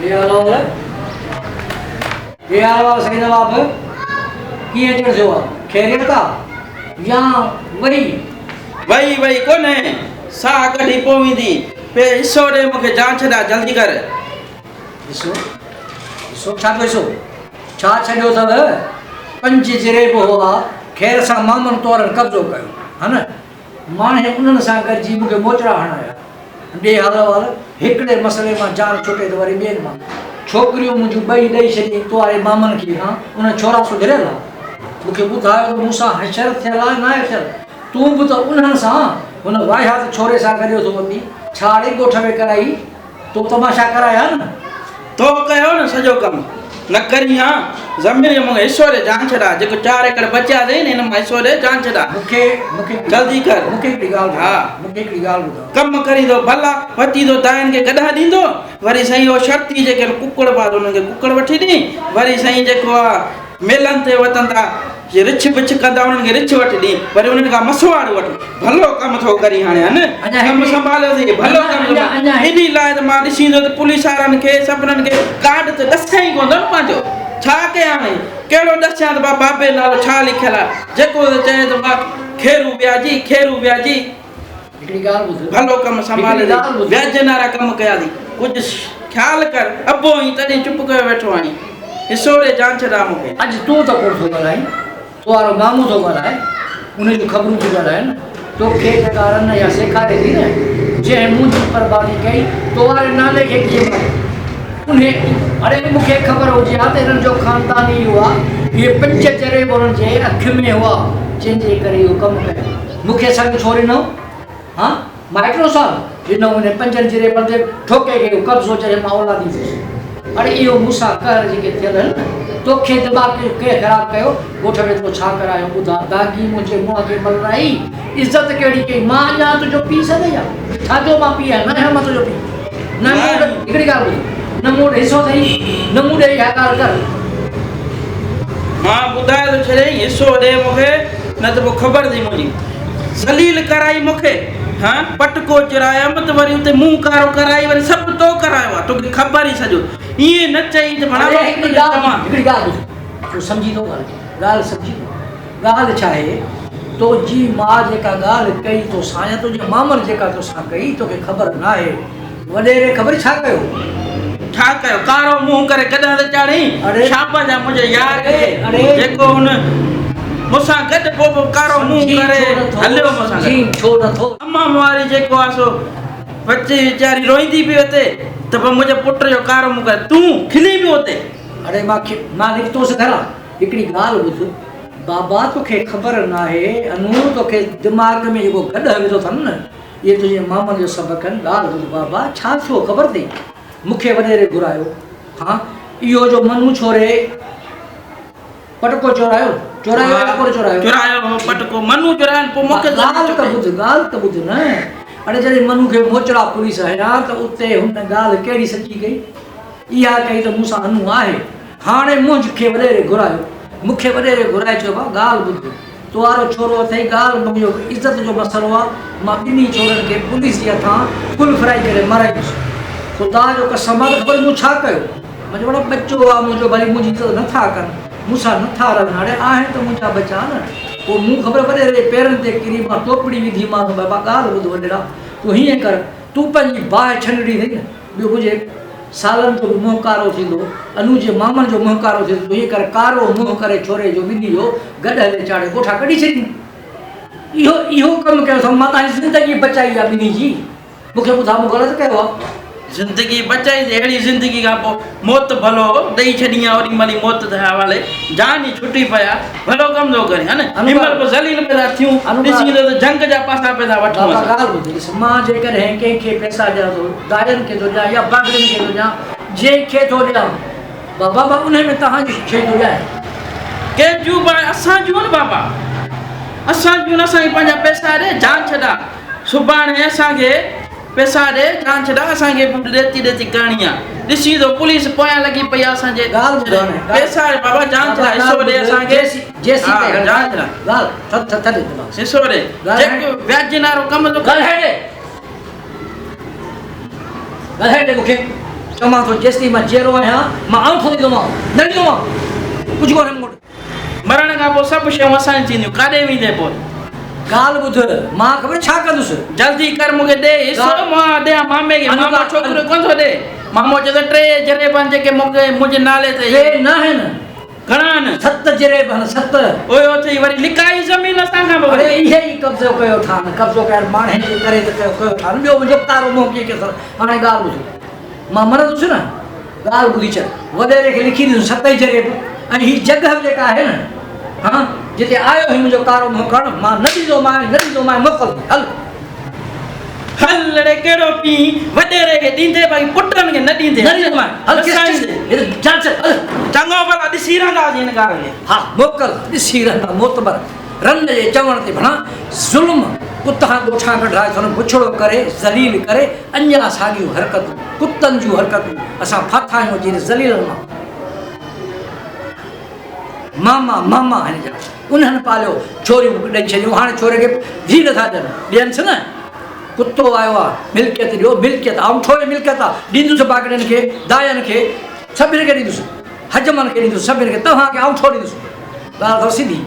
هي حال احوال هي حال احوال سائين نواب ڪيئن اچڻ ٿيو آ خيريت آ يا وئي. وئي وئي ڪونهي ساهه ڪڍي پوء ويندي پي حصو ڏي مونکي جان ڇڏا جلدي ڪر. حصو حصو ڇا جو حصو ڇا ڇڏيو اٿو پنج جريب هئا خير سان مامن تورن قبضو ڪيو ها نه ماڻهين انهن سان گڏجي مون کي موچڙا هڻايا. ڏي حال احوال، هڪڙي مسئلي مان جان ڇٽي ته وري ٻئي مان. ڇوڪريون منهنجون ٻئي ڏئي ڇڏيائين تو واري مامن کي. هان، انهن ڇورا سڌريل ها. مون کي ٻڌايو ته مون سان حشر ٿيل آهي ناهي ٿيل. تون به ته انهن سان هن واهيات ڇوري سان گڏيو ٿو وتين. ڇا اڙي ڳوٺ ۾ ڪرائي تو تماشا ڪرايا نه. تو ڪيو نه سڄو ڪم. نه ڪرين ها. زمين جو مونکي حصو ڏي جان ڇڏا. جيڪو چار ايڪڙ بچيا اٿئي نه ان مان حصو ڏي جان ڇڏا. مونکي مونکي جلدي ڪر. مونکي هڪڙي ڳالهه ٻڌاء. ها. مونکي هڪڙي ڳالهه ٻڌاء. ڪم ڪريندو ڀلا وتيندو داين کي گڏهه ڏيندو وري سائين اهو شرطي جيڪي آهن ڪڪڙ باز انهن کي ڪڪڙ وٺي ڏي وري سائين جيڪو آ ميلن تي وتندا جي رڇ بڇ ڪندا انهن کي رڇ وٺي ڏي وري انهن کان مسواڙ وٺ ڀلو ڪم ٿو ڪرين هاڻي هن ڪم سنڀاليو اٿئي ڀلو ڪم انهي لاء ته مان ڏسيندو ته پوليس وارن کي سڀنن کي ڪارڊ ته ڏسيان ئي ڪونه ٿو نه پنهنجو ڇا ڪيان هاڻي ڪهڙو ڏسيان ته بابي نالو ڇا لکيل آهي جيڪو ته چئي ته مان خيرو وياجي خيرو وياجي هڪڙي ڳالهه ٻڌ. ڀلو ڪم سنڀالي ٿي، وياجن وارا ڪم ڪيا ٿي. ڪجهه خيال ڪر، ابو آهين تڏهن چپ ڪيو ويٺو آهين. حصو ڏي جان ڇڏاء مون کي. اڄ تون ته ڪونه ٿو ڳالهائين، تو وارو مامو ٿو ڳالهائي، ان جون خبرون ٿيون ڳالهائين. توکي جيڪا رن اها سيکاري ٿي نه، جنهن منهنجي قرباني ڪئي، تو واري نالي کي ڪيئن ماريو؟ انهي اڙي مون کي خبر هجي ها ته هنن جو خاندان ئي اهو آهي. اهي پنج چري به انهن جي اک ۾ هئا، جنهن جي ڪري اهو ڪم ڪيائون. مون کي سڱ ڇو ڏنو؟ ها؟ مائٽن سان ڏنو انهي پنجن جريبن تي ٺوڪي کي اهو قبضو جڏهن مان اولادي ٿيس. اڙي اهو مون سان قهر جيڪي ٿيل هن نه، توکي دماغ ڪنهن خراب ڪيو؟ ڳوٺ ۾ تو ڇا ڪرايو ٻڌاء؟ داغي منهنجي منهن کي ملرائي عزت ڪهڙي ڪئي؟ مان اڃا تنهنجو پيء سڏيان؟ ڇا جو مان پيء آهيان؟ نه آهيان مان تنهنجو پيء. نه مون وٽ هڪڙي ڳالهه ٻڌ، نه مون وٽ حصو اٿئي، نه مون ڏي اها ڳالهه ڪر. مان ٻڌائي ٿو ڇڏيائين، حصو ڏي مون کي، نه ته پوء خبر اٿئي منهنجي. ذليل ڪرائي مون کي، ها پٽڪو چرايم ته وري اتي منهن ڪارو ڪرائي وري سڀ تو ڪرايو آهي، توکي خبر ئي سڄو. ائين نه چئي ته ڀلا اڙي هڪڙي ڳالهه هڪڙي ڳالهه ٻڌ، تون سمجهين ٿو ڳالهه کي، ڳالهه سمجهين ٿو. ڳالهه ڇا آهي، تنهنجي ماء جيڪا ڳالهه ڪئي توسان يا تنهنجي مامن جيڪا توسان ڪئي، توکي خبر ناهي. وڏيري خبر ڇا ڪيو؟ ڇا ڪيو؟ ڪارو منهن ڪري گڏهه تي چاڙهيائين. شابس آ منهنجي يار کي، جيڪو هن مون سان گڏ پوء به ڪارو منهن ڪري هليو مون سان گڏ. امان واري جيڪو آ سو بچي ويچاري روئيندي پئي وتي ته پوء منهنجي پٽ جو ڪارو منهن ڪري تون کلين پيو اتي. اڙي مان نڪتوس گهران. هڪڙي ڳالهه ٻڌ بابا توکي خبر ناهي انو توکي دماغ ۾ جيڪو گڏهه وڌو اٿن نه اهي تنهنجي مامن جو سبق آهن ڳالهه ٻڌ بابا ڇا ٿيو خبر اٿئي مون کي وڏيري گهرايو ها اهو جو منو ڇوري پٽڪو چورايو چورايو يا ڪونه چورايو چورايو هو پٽڪو منو چورايو پوء مون کي ڳالهه ته ٻڌ ڳالهه ته ٻڌ نه اڙي جڏهن منو کي موچڙا پوليس هنيا ته اتي هن ڳالهه ڪهڙي سچي ڪئي اها ڪئي ته مون سان انو آهي هاڻي منهنج کي وڏيري گهرايو. مون کي وڏيري گهرائي چيو ڀاء ڳالهه ٻڌ. تو وارو ڇورو اٿئي ڳالهه منهنجو عزت جو مسئلو آ. مان ٻنهي ڇورن کي پوليس جي هٿان فل فرائي ڪري مارائيندس. خدا جو قسم آ ته خبر مون ڇا ڪيو. مان چيو بڙا ٻچو آ منهنجو ڀلي منهنجي عزت نه ٿا ڪن. مون سان نه ٿا رهن. هاڻي آهن ته منهنجا ٻچا نه. پوء مون خبر وڏيري جي پيرن تي ڪري مان ٽوپڙي وڌي مانس بابا ڳالهه ٻڌ وڏيرا تون هيئن ڪر تون پنهنجي باهه ڇنڊڙي اٿئي نه. ٻيو منهنجي سالن جو به منهن ڪارو ٿيندو، انو جي مامن جو منهن ڪارو ٿيندو، تون ائين ڪر ڪارو منهن ڪري ڇوري جو ٻنهي جو گڏهه تي چاڙهي ڳوٺان ڪڍي ڇڏين. اهو اهو ڪم ڪيو اٿم، مان تنهنجي زندگي بچائي آ ٻنهي جي، مون کي ٻڌاء مون غلط ڪيو آ؟ زندگي بچائي ته اهڙي زندگي کان پوء موت ڀلو هو، ڏئي ڇڏين ها اوڏي مهل ئي موت جي حوالي، جان ئي ڇٽي پئي ها. ڀلو ڪم ٿو ڪرين ها نه هن مهل به ذليل پيدا ٿيون ڏسين ته جهنگ جا پاسا پيدا وٺون بابا ڳالهه ٻڌ ڏس مان جيڪڏهن ڪنهن کي پئسا ڏيان ٿو داين کي ٿو ڏيان يا باگڙين کي ٿو ڏيان جنهن کي ٿو ڏيان بابا مان انهي ۾ توهان جي شيء ٿو ڏيان. ڪنهن جون به اسان جون نه بابا اسان جون نه اسان کي پنهنجا پئسا ڏي جان ڇڏا سڀاڻي اسان کي پئسا ڏي جان ڇڏا اسان کي به ڏيتي ڏيتي ڪرڻي آ ڏسين ٿو پوليس پويان لڳي پئي آ اسان جي ڳالهه ٻڌ هاڻي پئسا ڏي بابا جان ڇڏا حصو ڏي اسان کي جيسين تائين جان ڇڏا ڳالهه ٿڌ ٿڌ ٿڌ دماغ حصو ڏي جيڪو وياجين وارو ڪم ٿو ڳالهائڻ ڏي ڳالهائڻ ڏي مونکي. چوان ٿو جيستائين مان جيئرو آهيان، مان آڱوٺو ڏيندومانء، نه ڏيندومانء. ڪجهه ڪونهي مون وٽ. مرڻ کان پوء سڀ شيون اسان جون ٿينديون، ڪاڏي ويندين پوء؟ ڳالهه ٻڌ، مان خبر ڇا ڪندس؟ جلدي ڪر مون کي ڏي حصو، مان ڏيان مامي کي، مامو ڇوڪريون ڪونه ٿو ڏي. مامو چئي ٿو ٽي جريب آهن جيڪي مون کي منهنجي نالي تي. ٽي ناهن. گهڻا آهن؟ ست جريب آهن، ست. اهي اٿئي وري لڪائي زمين اسان کان به وري. اڙي اهي ئي قبضو ڪيو ٿا نه، قبضو ڪيل ماڻهن جي ڪري ته ڪيو ڪيو ٿا نه، ٻيو منهنجو ڪارو منهن ڪيئن ڪيسر. هاڻي ڳالهه ٻڌ، مان مرندس نه، ڳالهه ٻڌي ڇڏ، وڏيري کي لکي ڏيندس ست ئي جريب ۽ هي جڳهه به جيڪا آهي نه، ها، جتي آيو هئين منهنجو ڪارو منهن ڪرڻ، مان نه ڏيندومانء، نه ڏيندومانء، موڪل هل. هل ڙي ڪهڙو پيئين، وڏيري کي ڏيندي باقي پٽن کي نه ڏيندي. نه ڏيندومانء، هل ڪس ڪس، هي ته جان ڇڏ، هل. چڱو ڀلا ڏسي رهنداسين هن ڳالهه کي. ها موڪل، ڏسي رهندا معتبر. رن جي چوڻ تي ڀڻا ظلم ڪتان ڳوٺان ڪڍرائي ٿو نه بڇڙو ڪري ذليل ڪري اڃا ساڳيون حرڪتون ڪتن جون حرڪتون اسان ڦاٿا آهيون اچي هن ذليلن مان ماما ماما هن جا انهن پاليو ڇوريون ڏئي ڇڏيون هاڻي ڇوري کي ڌي نٿا ڏين ڏينس نه ڪتو آيو آ ملڪيت ڏيو ملڪيت آئون ڇوري ملڪيت آ ڏيندس باگڙين کي داين کي سڀني کي ڏيندس حجمن کي ڏيندس سڀني کي توهان کي آئون ڇو ڏيندس ڳالهه اٿو سڌي.